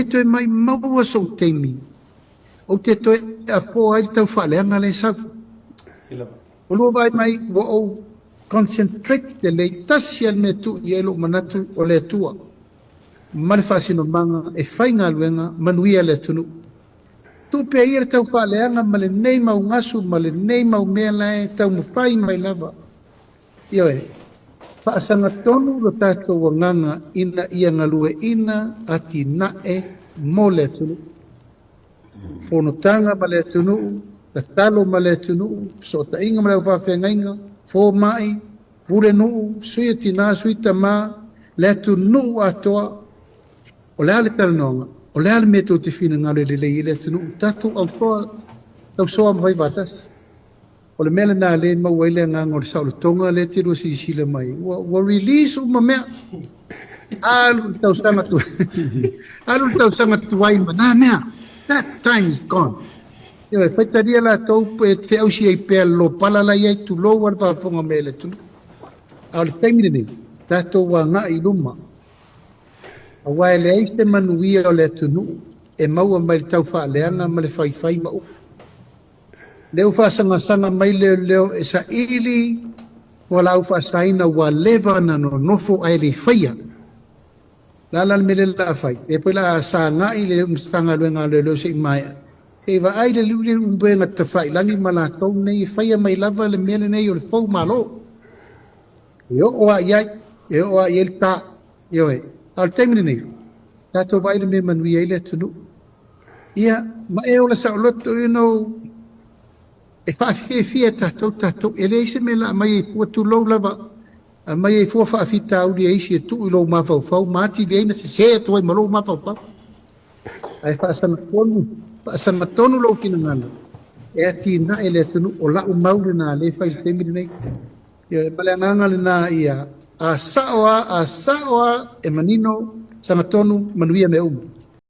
Toe maumau sou taimi ou te toe apoa ai le taufaaleaga lea e sau. O lua vaai mai ua ou concentrate lelei, tasi lava le mea e tuu i ai lou manatu o le Atua ma le faasinomaga e fai galuega manuia le atunuu. Tuu pea ia le taufaaleaga ma lenei mau gasu ma lenei mau mea la e taumafai mai lava. Ioe, faasagatonu lo tatou agaga ina ia galueaiina atinae mo le atunuu. Fonotaga ma le atunuu, tatalo ma le atunuu, fesootaiga ma le aufaafeagaiga, fomai, pulenuu, sui o tina, sui tama, le atunuu atoa. O le a le talanoaga, o le a le mea tou te finagalo e lelei ai le atunuu, tatou autoa, tausoa ma fai faatasi. O le mea lena lea e maua ai le agaga o le saolotoga lea e te lua silasila mai, ua release uma mea. Alu le tausaga tu, alu le tausaga tuai ma nā mea. That time is gone. Ioe, faitalia latou e feausi ai pea le lopala la i ai, tulou a le faafofoga mai a le atunuu. A o le taimi lenei, tatou agai i luma. Aua e leai se manuia o le atunuu e maua mai le taufaaleaga ma le faifai ma upu. Lea ua faasagasagamai leoleo e saili fualaau faasaina ua leva ona nonofo ae le faia. La la le mea lea o le a fai, lea foi o le a sagai le Matagaluega a Leoleo se i maea, se i vaai le upega tafailagi ma latou nei e faia mai lava le mea lenei o le fou malo. E oo lava i ai, e oo lava i ai le ta. Ioe, a o le taimi lenei, tatou vaai le mea e manuia ai le atunuu. Ia, ma e ola saoloto, e faafiafia e tatou tatou, e leai se mea la aumai ai fua, tulou lava, aumai ai fua faafitauli e isi e tuu i lou mafaufau ma atili ai na sese atu ai ma lou mafaufau. Ae faasagatonu, faasagatonu lou finagalo e atinae le atunuu, o lau mau lena lea e fai i le taimi lenei. Ia, ma le agaga lena ia a sao lava, a sao lava e manino, sagatonu, manuia mea uma.